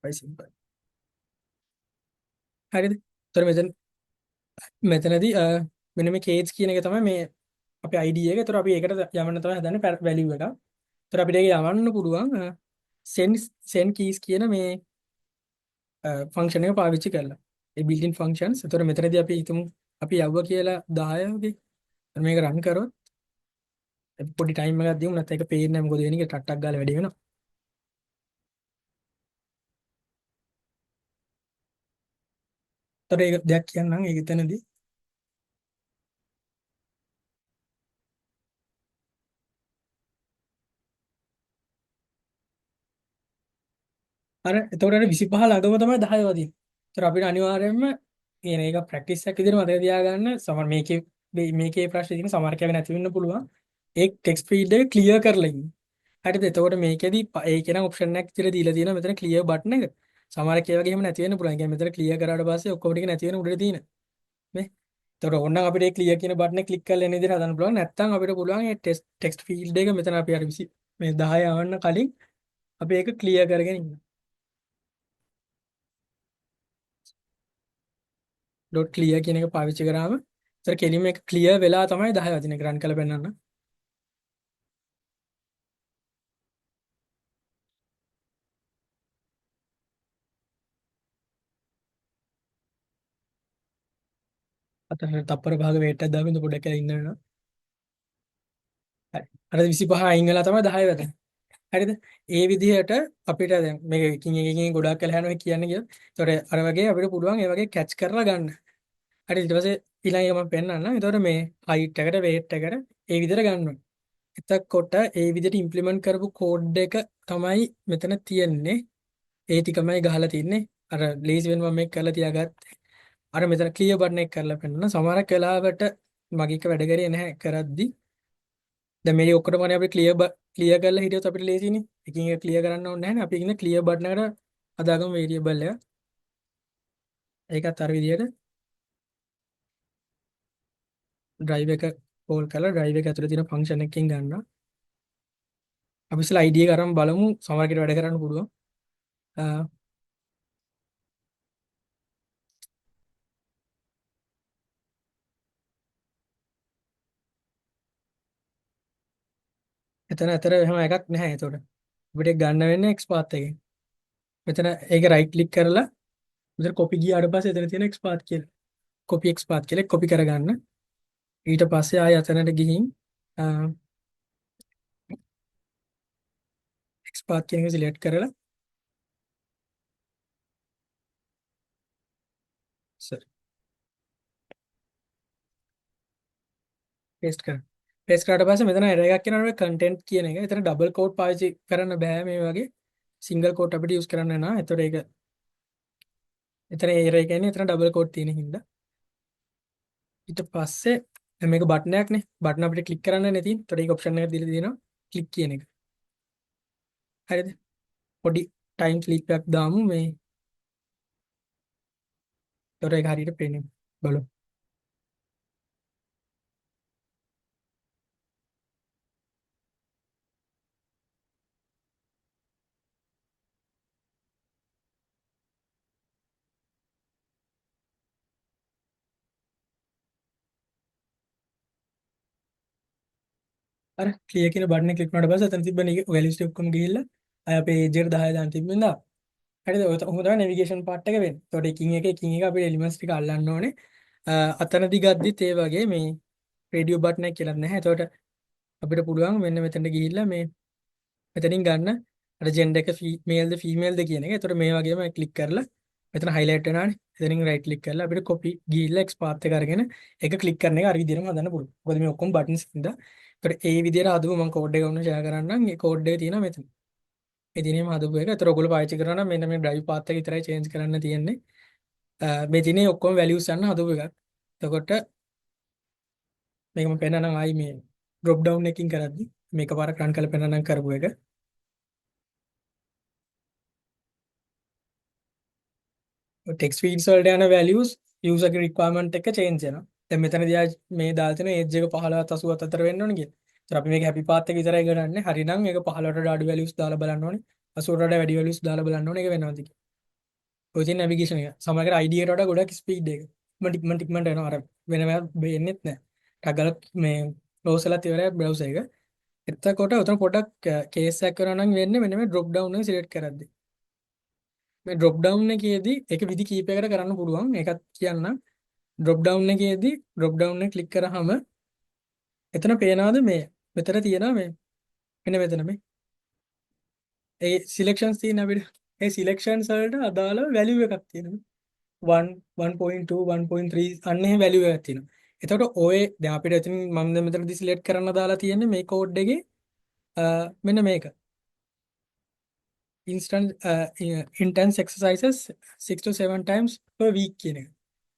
Very simple. හරිද? එතකොට මෙතනදී මෙන්න මේ කේජ් කියන එක තමයි මේ අපේ ID එක. එතකොට අපි ඒකට යවන්න තමයි හදන්නේ වැලියු එක. එතකොට අපිට ඒක යවන්න පුළුවන් send send keys කියන මේ ෆන්ක්ෂන් එක පාවිච්චි කරලා. ඒ built-in functions. එතකොට මෙතනදී අපි හිතමු අපි යවුවා කියලා 10 වගේ. එතකොට මේක රන් කරොත් අපි පොඩි ටයිම් එකක් දීමු, නැත්නම් ඒක පේන්නේ නැහැ, මොකද වෙන්නේ කියලා ටක් ටක් ගාලා වැඩි වෙනවා. එතකොට ඒක දෙයක් කියන්නම් ඒක එතනදී. අර එතකොට අර 25 ළඟම තමයි 10 වදින්නේ. එතකොට අපිට අනිවාර්යයෙන්ම කියන ඒක ප්‍රැක්ටිස් එකක් විදිහට මතක තියාගන්න. සමහර මේකේ මේකේ ප්‍රශ්නේ තියෙන සමහර කැවෙ නැති වෙන්න පුළුවන්. ඒ ටෙක්ස්ට් ෆීල්ඩ් එක ක්ලියර් කරලා ඉන්න. හරිද? එතකොට මේකෙදි ඒකේ නම් ඔප්ෂන් එකක් විතර දීලා තියෙනවා මෙතන ක්ලියර් බටන් එක. සමහර කේ වගේ එහෙම නැති වෙන්න පුළුවන්. ඒ කියන්නේ මෙතන ක්ලියර් කරාට පස්සේ ඔක්කොම ටික නැති වෙන උඩට තියෙන. මේ. එතකොට ඕනනම් අපිට ඒ ක්ලියර් කියන බටන් එක ක්ලික් කරලා එන විදිහට හදන්න පුළුවන්. නැත්නම් අපිට පුළුවන් ඒ ටෙක්ස්ට් ෆීල්ඩ් එක මෙතන අපි අර 20 මේ 10 යවන්න කලින් අපි ඒක ක්ලියර් කරගෙන ඉන්න. ඩොට් ක්ලියර් කියන එක පාවිච්චි කරාම ඒතර කෙලින්ම ඒක ක්ලියර් වෙලා තමයි 10 වදින එක රන් කරලා පෙන්නන්න. අතන තප්පර භාග වේට් එකක් දාමින් පොඩ්ඩක් කියලා ඉන්න වෙනවා. හරි. අර 25 අයින් වෙලා තමයි 10 වැදෙන්නේ. හරිද? ඒ විදිහට අපිට දැන් මේක එකින් එක එකින් ගොඩාක් කල් යනවා කියන්නේ කියලා. ඒතකොට අර වගේ අපිට පුළුවන් ඒ වගේ කැච් කරලා ගන්න. හරි, ඊට පස්සේ ඊළඟ එක මම පෙන්නන්නම්. ඒතකොට මේ හයිට් එකට වේට් එකට ඒ විදිහට ගන්න ඕනේ. එතකොට ඒ විදිහට ඉම්ප්ලිමන්ට් කරපු කෝඩ් එක තමයි මෙතන තියෙන්නේ. ඒ ටිකමයි ගහලා තින්නේ. අර ලේසි වෙන මම මේක කරලා තියාගත්තේ. අර මෙතන ක්ලියර් බටන් එක කරලා පෙන්නන. සමහරක් වෙලාවට මගේ එක වැඩ කරේ නැහැ කරද්දි. දැන් මේක ඔක්කොටම අපි ක්ලියර් ක්ලියර් කරලා හිටියොත් අපිට ලේසිනේ. එකින් එක ක්ලියර් කරන්න ඕනේ නැහැ නේ. අපි කියන ක්ලියර් බටන් එකට හදාගමු වේරියබල් එක. ඒකත් අර විදිහට ඩ්‍රයිව් එක කෝල් කරලා ඩ්‍රයිව් එක ඇතුලේ තියෙන ෆන්ක්ෂන් එකකින් ගන්නවා. අපි ඉස්සෙල්ලා ID එක අරන් බලමු, සමහර කෙනෙක් වැඩ කරන්න පුළුවන්. එතන අතර එහෙම එකක් නැහැ. ඒතකොට අපිට ඒක ගන්න වෙන්නේ XPath එකෙන්. මෙතන ඒක රයිට් ක්ලික් කරලා මෙතන කොපි ගියාට පස්සේ එතන තියෙන XPath කියලා. කොපි XPath කියලා කොපි කරගන්න. ඊට පස්සේ ආයෙ අතනට ගිහින් XPath කියන එක සිලෙක්ට් කරලා සෝරි පේස්ට් කරන්න. පේස්ට් කරාට පස්සේ මෙතන එරර් එකක් එනවා මේ කන්ටෙන්ට් කියන එක. එතන ඩබල් කෝට් පාවිච්චි කරන්න බෑ, මේ වගේ සිංගල් කෝට් අපිට යූස් කරන්න වෙනවා. එතකොට ඒක එතන එරර් එක එන්නේ එතන ඩබල් කෝට් තියෙන හින්දා. ඊට පස්සේ දැන් මේක බටන් එකක් නේ. බටන් අපිට ක්ලික් කරන්න නේ තියෙන්නේ. එතකොට ඒක ඔප්ෂන් එකක් දීලා තියෙනවා ක්ලික් කියන එක. හරිද? පොඩි ටයිම් ස්ලිප් එකක් දාමු මේ. එතකොට ඒක හරියට පේන්නේ. බලමු. අර ක්ලියර් කියන බටන් එක ක්ලික් වුණාට පස්සේ අතන තිබ්බ වැලියුස් ටික ඔක්කොම ගිහිල්ලා අය අපේ ඒජ් එකට 10 දාන්න තිබ්බෙන්ද. හරිද? ඔය ඔහොම තමයි නැවිගේෂන් පාර්ට් එක වෙන්නේ. එතකොට එකින් එක එකින් එක අපේ එලිමන්ට්ස් ටික අල්ලන්න ඕනේ. අතනදි ගද්දිත් ඒ වගේ මේ රේඩියෝ බටන් එක කියලාත් නැහැ. එතකොට අපිට පුළුවන් මෙන්න මෙතනට ගිහිල්ලා මේ මෙතනින් ගන්න අර ජෙන්ඩර් එක මේල්ද ෆීමේල්ද කියන එක. එතකොට මේ වගේම ක්ලික් කරලා මෙතන හයිලයිට් වෙනවානේ. එතනින් රයිට් ක්ලික් කරලා අපිට කොපි ගිහිල්ලා XPath එක අරගෙන ඒක ක්ලික් කරන එක අර විදිහටම හදන්න පුළුවන්. මොකද මේ ඔක්කොම බටන්ස් හින්දා. එතකොට ඒ විදිහට හදපු මම කෝඩ් එක ඔන්න ෂෙයා කරන්නම්. ඒ කෝඩ් එක තියෙනවා මෙතන. මේ දිනේම හදපු එක. එතකොට ඔයගොල්ලෝ පාවිච්චි කරනවා නම් මෙන්න මේ ඩ්‍රයිව් පාත් එක විතරයි චේන්ජ් කරන්න තියෙන්නේ. මේ දිනේ ඔක්කොම වැලියුස් යන්න හදපු එකක්. එතකොට මේක මම පෙන්නන්නම් ආයි මේ ඩ්‍රොප් ඩවුන් එකකින් කරද්දි මේක පාරක් රන් කරලා පෙන්නන්නම් කරපු එක. ටෙක්ස්ට් ෆීල්ඩ්ස් වලට යන වැලියුස් යූසර් ගේ රික්වයර්මන්ට් එක චේන්ජ් වෙනවා. දැන් මෙතනදී ආයි මේ දාලා තියෙන ඒජ් එක 15ත් 80ත් අතර වෙන්න ඕනේ කියලා. ඒතර අපි මේක හැපි පාත් එක විතරයි කරන්නේ. හරිනම් ඒක 15ට වඩා අඩු වැලියුස් දාලා බලන්න ඕනේ. 80ට වඩා වැඩි වැලියුස් දාලා බලන්න ඕනේ. ඒක වෙනවද කියලා. ඔය තියෙන නැවිගේෂන් එක. සමහරකට IDE එකට වඩා ගොඩක් ස්පීඩ් එක. ඉක්මනට ඉක්මනට ඉක්මනට එනවා. අර වෙනම වෙන්නෙත් නෑ. ටක් ගාලා මේ ක්ලෝස් වෙලත් ඉවරයි බ්‍රවුසර් එක. එතකොට ඔතන පොඩ්ඩක් කේස් එකක් කරනවා නම් වෙන්නේ මෙන්න මේ ඩ්‍රොප් ඩවුන් එක සිලෙක්ට් කරද්දි. මේ ඩ්‍රොප් ඩවුන් එකේදී ඒක විදි කීපයකට කරන්න පුළුවන්. ඒකත් කියන්නම්. ඩ්‍රොප් ඩවුන් එකේදී ඩ්‍රොප් ඩවුන් එක ක්ලික් කරාම එතන පේනවාද මේ මෙතන තියෙනවා මේ මෙන්න මෙතන මේ ඒ සිලෙක්ෂන්ස් තියෙන අපිට ඒ සිලෙක්ෂන්ස් වලට අදාළ වැලියු එකක් තියෙනවා. 1 1.2 1.3 අන්න එහෙම වැලියු එකක් තියෙනවා. එතකොට ඔය දැන් අපිට එතනින් මම දැන් මෙතනදී සිලෙක්ට් කරන්න දාලා තියෙන්නේ මේ කෝඩ් එකේ මෙන්න මේක. Instant intense exercises 6 to 7 times per week කියන එක.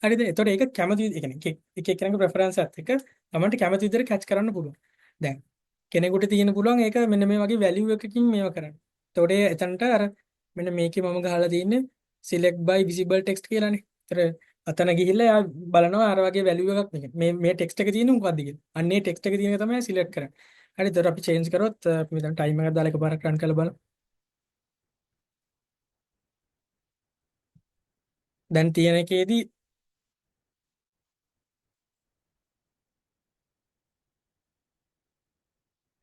හරිද? එතකොට ඒක කැමති, ඒ කියන්නේ එක එක එක්කෙනාගේ ප්‍රෙෆරන්ස් එකත් එක්ක තමන්ට කැමති විදිහට කැච් කරන්න පුළුවන්. දැන් කෙනෙකුට තියෙන පුළුවන් ඒක මෙන්න මේ වගේ වැලියු එකකින් මේවා කරන්න. එතකොට ඒ එතනට අර මෙන්න මේකේ මම ගහලා තියෙන්නේ select by visible text කියලානේ. ඒතර අතන ගිහිල්ලා එයා බලනවා අර වගේ වැලියු එකක් මේක. මේ මේ ටෙක්ස්ට් එක තියෙන්නේ මොකද්ද කියලා. අන්න ඒ ටෙක්ස්ට් එක තියෙන එක තමයි සිලෙක්ට් කරන්නේ. හරි, එතකොට අපි චේන්ජ් කරොත් අපි මෙතන ටයිම් එකක් දාලා එකපාරක් රන් කරලා බලමු. දැන් තියෙන එකේදී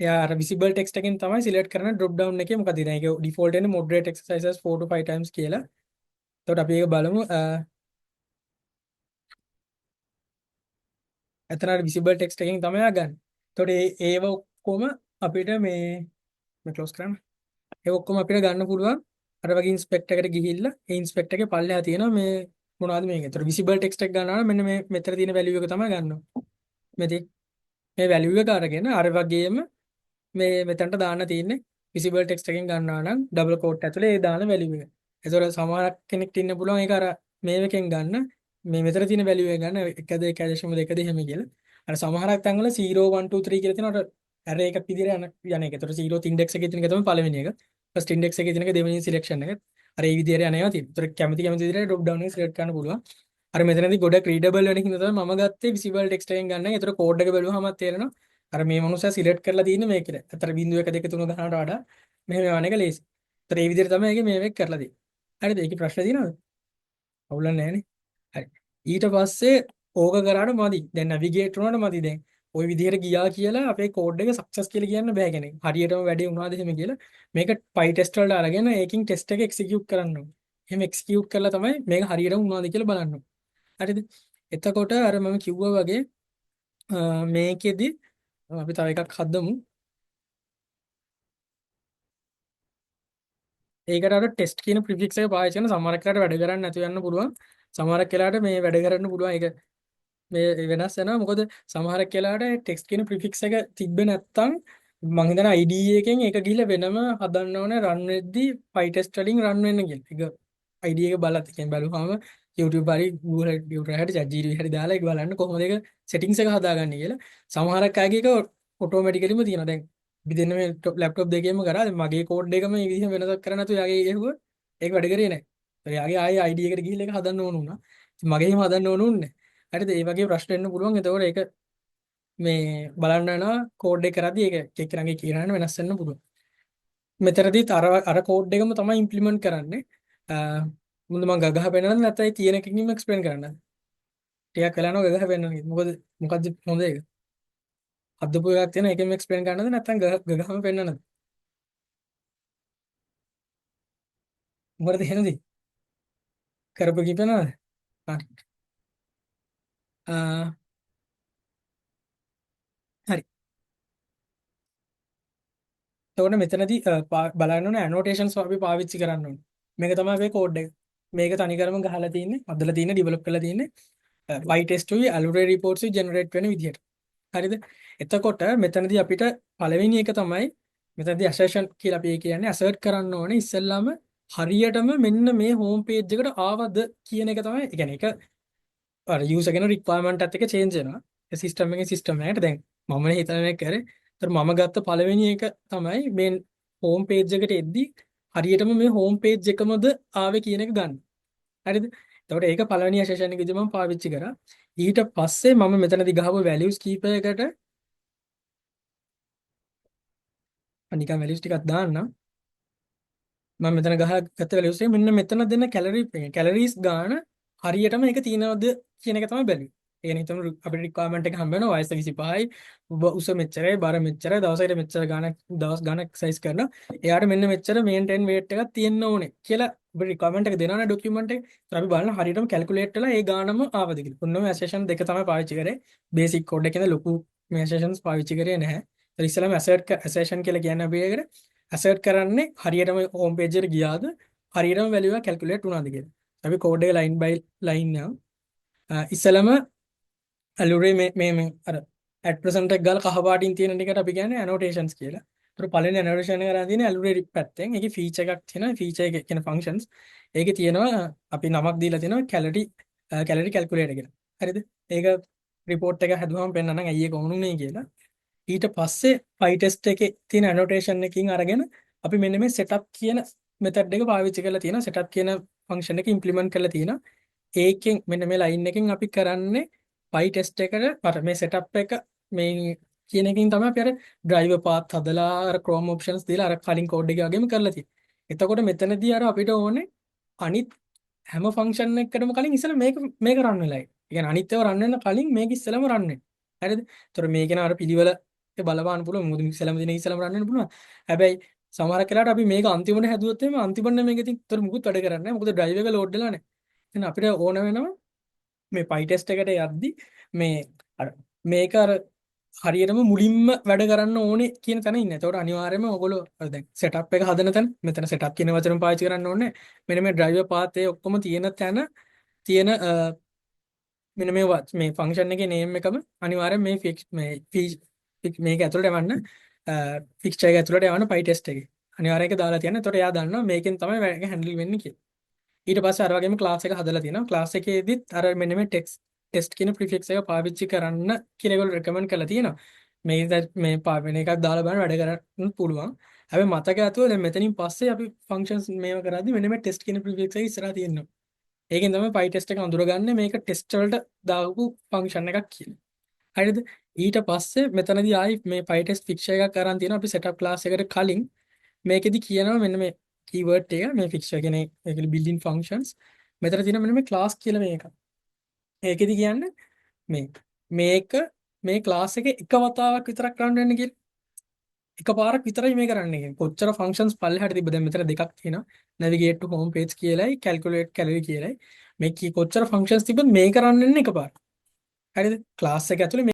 එයා අර visible text එකෙන් තමයි සිලෙක්ට් කරන drop down එකේ මොකද දැන් ඒක ඩිෆෝල්ට් වෙන්නේ moderate exercises 4 to 5 times කියලා. එතකොට අපි ඒක බලමු. එතන අර visible text එකෙන් තමයි එයා ගන්න. එතකොට ඒ ඒව ඔක්කොම අපිට මේ මේ ක්ලෝස් කරන්න. ඒ ඔක්කොම අපිට ගන්න පුළුවන් අර වගේ ඉන්ස්පෙක්ට් එකට ගිහිල්ලා ඒ ඉන්ස්පෙක්ට් එකේ පල්ලෙහා තියෙනවා මේ මොනවද මේක. එතකොට visible text එක ගන්නවා නම් මෙන්න මේ මෙතන තියෙන වැලියු එක තමයි ගන්න ඕනේ. මේ මේ වැලියු එක අරගෙන අර වගේම මේ මෙතනට දාන්න තියෙන්නේ visible text එකෙන් ගන්නවා නම් ඩබල් කෝට් ඇතුලේ ඒ දාන වැලියු එක. ඒතකොට සමහර කෙනෙක්ට ඉන්න පුළුවන් ඒක අර මේ එකෙන් ගන්න මේ මෙතන තියෙන වැලියු එක ගන්න 1ද 1.2ද එහෙම කියලා. අර සමහරක් තැන්වල 0 1 2 3 කියලා තියෙනවා. අර ඇරේ එකක් විදිහට යන යන එක. ඒතකොට 0th index එකේ තියෙන එක තමයි පළවෙනි එක. ෆස්ට් ඉන්ඩෙක්ස් එකේ තියෙන එක දෙවෙනි සිලෙක්ෂන් එක. අර ඒ විදිහට යන ඒවා තියෙනවා. ඒතකොට කැමති කැමති විදිහට ඩ්‍රොප් ඩවුන් එක සිලෙක්ට් කරන්න පුළුවන්. අර මෙතනදී ගොඩක් රීඩබල් වෙන හින්දා තමයි මම ගත්තේ විසිබල් ටෙක්ස්ට් එකෙන් ගන්න එක. ඒතකොට කෝඩ් එක බැලුවහම තේරෙනවා අර මේ මනුස්සයා සිලෙක්ට් කරලා තියෙන්නේ මේක කියලා. අතර 0 1 2 3 ගහනට වඩා මෙහෙම යන එක ලේසි. ඒතර ඒ විදිහට තමයි ඒකේ මේ වෙක් කරලා තියෙන්නේ. හරිද? ඒකේ ප්‍රශ්න තියෙනවද? අවුලක් නැහැ නේ. හරි. ඊට පස්සේ ඕක කරාට මදි. දැන් නැවිගේට් වුණාට මදි දැන්. ඔය විදිහට ගියා කියලා අපේ කෝඩ් එක සක්සස් කියලා කියන්න බෑ. කියන්නේ හරියටම වැඩේ වුණාද එහෙම කියලා. මේක PyTest වලට අරගෙන ඒකින් ටෙස්ට් එක එක්සිකියුට් කරන්න ඕනේ. එහෙම එක්සිකියුට් කරලා තමයි මේක හරියටම වුණාද කියලා බලන්න ඕනේ. හරිද? එතකොට අර මම කිව්වා වගේ මේකෙදි අපි තව එකක් හදමු. ඒකට අර ටෙස්ට් කියන ප්‍රිෆික්ස් එක පාවිච්චි කරන සමහරක් වෙලාවට වැඩ කරන්නේ නැතුව යන්න පුළුවන්. සමහරක් වෙලාවට මේ වැඩ කරන්න පුළුවන්. ඒක මේ වෙනස් වෙනවා. මොකද සමහරක් වෙලාවට ටෙක්ස්ට් කියන ප්‍රිෆික්ස් එක තිබ්බේ නැත්තම් මං හිතන්නේ IDE එකෙන් ඒක ගිහිල්ලා වෙනම හදන්න ඕනේ රන් වෙද්දි PyTest වලින් රන් වෙන්න කියලා. ඒක IDE එක බලත් කියන්නේ බලුවාම YouTube හරි Google හරි Twitter හරි ChatGPT හරි දාලා ඒක බලන්න කොහොමද ඒක සෙටින්ග්ස් එක හදාගන්නේ කියලා. සමහරක් අයගේ ඒක ඔටෝමැටිකලිම තියෙනවා. දැන් අපි දෙන්න මේ ලැප්ටොප් දෙකේම කරා. දැන් මගේ කෝඩ් එකම මේ විදිහට වෙනසක් කරන්න නැතුව එයාගේ ගැහුවා ඒක වැඩ කරේ නැහැ. එයාගේ ආයේ IDE එකට ගිහිල්ලා ඒක හදන්න ඕන වුණා. ඉතින් මගේ එහෙම හදන්න ඕන වුණේ නැහැ. හරිද? ඒ වගේ ප්‍රශ්න එන්න පුළුවන්. එතකොට ඒක මේ බලන්න වෙනවා කෝඩ් එක කරද්දී ඒක එක එක්කෙනාගේ කියනන වෙනස් වෙන්න පුළුවන්. මෙතනදීත් අර අර කෝඩ් එකම තමයි ඉම්ප්ලිමන්ට් කරන්නේ. මොකද මං ගගහ පෙන්නනද නැත්නම් ඒ තියෙන එකකින්ම එක්ස්ප්ලেইন කරන්නද? ටිකක් වෙලා යනවා ගගහ පෙන්නන එක. මොකද මොකද්ද හොඳ එක? හදපු එකක් තියෙන එකෙන්ම එක්ස්ප්ලেইন කරන්නද නැත්නම් ගගහම පෙන්නනද? මොකටද එහෙමද? කරපු කිපෙනවද? හරි. හරි. එතකොට මෙතනදී බලන්න ඕනේ ඇනෝටේෂන්ස් අපි පාවිච්චි කරන්න ඕනේ. මේක තමයි අපේ කෝඩ් එක. මේක තනිකරම ගහලා තියෙන්නේ, හදලා තියෙන්නේ, ඩෙවලොප් කරලා තියෙන්නේ PyTest උයි Alure reports උයි ජෙනරේට් වෙන විදිහට. හරිද? එතකොට මෙතනදී අපිට පළවෙනි එක තමයි මෙතනදී assertion කියලා අපි ඒ කියන්නේ assert කරන්න ඕනේ ඉස්සෙල්ලාම හරියටම මෙන්න මේ හෝම් පේජ් එකට ආවද කියන එක තමයි. ඒ කියන්නේ ඒක අර යූසර් කෙන රික්වයර්මන්ට් එකත් එක්ක චේන්ජ් වෙනවා. ඒ සිස්ටම් එකෙන් සිස්ටම් එකට දැන් මම නේ හිතන මේක කරේ. ඒතර මම ගත්ත පළවෙනි එක තමයි මේ හෝම් පේජ් එකට එද්දි හරියටම මේ හෝම් පේජ් එකමද ආවේ කියන එක ගන්න. හරිද? එතකොට ඒක පළවෙනි ඇසර්ෂන් එක විදිහට මම පාවිච්චි කරා. ඊට පස්සේ මම මෙතනදි ගහපු වැලියුස් කීපයකට නිකන් වැලියුස් ටිකක් දාන්නම්. මම මෙතන ගහගත්ත වැලියුස් එක මෙන්න මෙතන දෙන කැලරිස් ගාන හරියටම ඒක තියෙනවද කියන එක තමයි බැලුවේ. ඒ කියන්නේ හිතමු අපිට රික්වයර්මන්ට් එක හම්බ වෙනවා, වයස 25යි, ඔබ උස මෙච්චරයි, බර මෙච්චරයි, දවසකට මෙච්චර ගාණක් දවස් ගාණක් එක්සර්සයිස් කරනවා. එයාට මෙන්න මෙච්චර මේන්ටේන් වේට් එකක් තියෙන්න ඕනේ කියලා අපිට රික්වයර්මන්ට් එක දෙනවනේ ඩොකියුමන්ට් එක. ඒත් අපි බලන හරියටම කැල්කියුලේට් වෙලා ඒ ගානම ආවද කියලා. ඔන්න ඔය ඇසර්ෂන් දෙක තමයි පාවිච්චි කරේ. බේසික් කෝඩ් එකේ ඉඳන් ලොකු මේ ඇසර්ෂන්ස් පාවිච්චි කරේ නැහැ. ඒත් ඉස්සෙල්ලාම ඇසර්ට් ඇසර්ෂන් කියලා කියන්නේ අපි ඒකට ඇසර්ට් කරන්නේ හරියටම හෝම් පේජ් එකට ගියාද, හරියටම වැලියු එක කැල්කියුලේට් වුණාද කියලා. අපි කෝඩ් එක ලයින් බයි ලයින් යමු. ඉස්සෙල්ලාම ඇලුරේ මේ මේ මේ අර ඇට් ප්‍රසන්ට් එක ගාලා කහ පාටින් තියෙන ටිකට අපි කියන්නේ ඇනෝටේෂන්ස් කියලා. ඒතර පළවෙනි ඇනෝටේෂන් එක අරන් තියෙන්නේ ඇලුරේ පැත්තෙන්. ඒකේ ෆීචර් එකක් තියෙනවා. ෆීචර් එක කියන ෆන්ක්ෂන්ස්. ඒකේ තියෙනවා අපි නමක් දීලා තියෙනවා කැලරි කැලරි කැල්කියුලේටර් කියලා. හරිද? ඒක රිපෝට් එක හැදුවම පෙන්නන්නම් ඇයි ඒක ඕන උනේ කියලා. ඊට පස්සේ PyTest එකේ තියෙන ඇනෝටේෂන් එකකින් අරගෙන අපි මෙන්න මේ setup කියන මෙතඩ් එක පාවිච්චි කරලා තියෙනවා. Setup කියන ෆන්ක්ෂන් එක ඉම්ප්ලිමන්ට් කරලා තියෙනවා. ඒකෙන් මෙන්න මේ ලයින් එකෙන් අපි කරන්නේ PyTest එකට අර මේ setup එක මේ කියන එකකින් තමයි අපි අර driver path හදලා අර Chrome options දීලා අර කලින් කෝඩ් එක වගේම කරලා තියෙන්නේ. එතකොට මෙතනදී අර අපිට ඕනේ අනිත් හැම ෆන්ක්ෂන් එකකටම කලින් ඉස්සෙල්ලා මේක මේක රන් වෙලා. ඒ කියන්නේ අනිත් ඒවා රන් වෙන්න කලින් මේක ඉස්සෙල්ලාම රන් වෙන්න. හරිද? ඒතර මේකේන අර පිළිවෙල බලපාන්න පුළුවන්. මොකද ඉස්සෙල්ලාම දින ඉස්සෙල්ලාම රන් වෙන්න පුළුවන්. හැබැයි සමහර වෙලාවට අපි මේක අන්තිමට හැදුවොත් එහෙම අන්තිමට මේක ඉතින් ඒතර මුකුත් වැඩ කරන්නේ නැහැ. මොකද ඩ්‍රයිව් එක ලෝඩ් වෙලා නැහැ. එහෙනම් අපිට ඕන වෙනවා මේ PyTest එකට යද්දි මේ අර මේක අර හරියටම මුලින්ම වැඩ කරන්න ඕනේ කියන තැන ඉන්නේ. එතකොට අනිවාර්යයෙන්ම ඔයගොල්ලෝ අර දැන් සෙටප් එක හදන තැන මෙතන සෙටප් කියන වචන පාවිච්චි කරන්න ඕනේ. මෙන්න මේ ඩ්‍රයිවර් පාත් ඒ ඔක්කොම තියෙන තැන තියෙන මෙන්න මේ මේ ෆන්ක්ෂන් එකේ නේම් එකම අනිවාර්යෙන් මේ ෆික්ස් මේ මේක ඇතුළට යවන්න, ෆික්ස්චර් එක ඇතුළට යවන්න PyTest එකේ. අනිවාර්යෙන් ඒක දාලා තියන්න. එතකොට එයා දන්නවා මේකෙන් තමයි වැඩ හැන්ඩල් වෙන්නේ කියලා. ඊට පස්සේ අර වගේම ක්ලාස් එක හදලා තියෙනවා. ක්ලාස් එකේදීත් අර මෙන්න මේ ටෙක්ස්ට් ටෙස්ට් කියන ප්‍රිෆික්ස් එක පාවිච්චි කරන්න කියලා ඒගොල්ලෝ රෙකමන්ඩ් කරලා තියෙනවා. මේ මේ වෙන එකක් දාලා බලන්න වැඩ කරන්න පුළුවන්. හැබැයි මතක ඇතුව දැන් මෙතනින් පස්සේ අපි ෆන්ක්ෂන්ස් මේව කරද්දි මෙන්න මේ ටෙස්ට් කියන ප්‍රිෆික්ස් එක ඉස්සරහා තියෙනවා. ඒකෙන් තමයි PyTest එක අඳුරගන්නේ මේක ටෙස්ට් වලට දාපු ෆන්ක්ෂන් එකක් කියලා. හරිද? ඊට පස්සේ මෙතනදී ආයි මේ PyTest ෆික්චර් එකක් අරන් තියෙනවා අපි සෙටප් ක්ලාස් එකට කලින්. මේකෙදි කියනවා මෙන්න මේ කීවර්ඩ් එක, මේ ෆික්චර් කියන්නේ ඒකේ බිල්ඩින් ෆන්ක්ෂන්ස්. මෙතන තියෙන මෙන්න මේ ක්ලාස් කියලා මේ එක. ඒකෙදි කියන්නේ මේ මේක මේ ක්ලාස් එකේ එක වතාවක් විතරක් රන් වෙන්න කියලා. එකපාරක් විතරයි මේ කරන්නේ කියන්නේ. කොච්චර ෆන්ක්ෂන්ස් පල්ලෙහාට තිබ්බ, දැන් මෙතන දෙකක් තියෙනවා. Navigate to home page කියලායි calculate calorie කියලායි. මේ කොච්චර ෆන්ක්ෂන්ස් තිබ්බත් මේක රන් වෙන්නේ එකපාරට. හරිද? ක්ලාස් එක ඇතුලේ.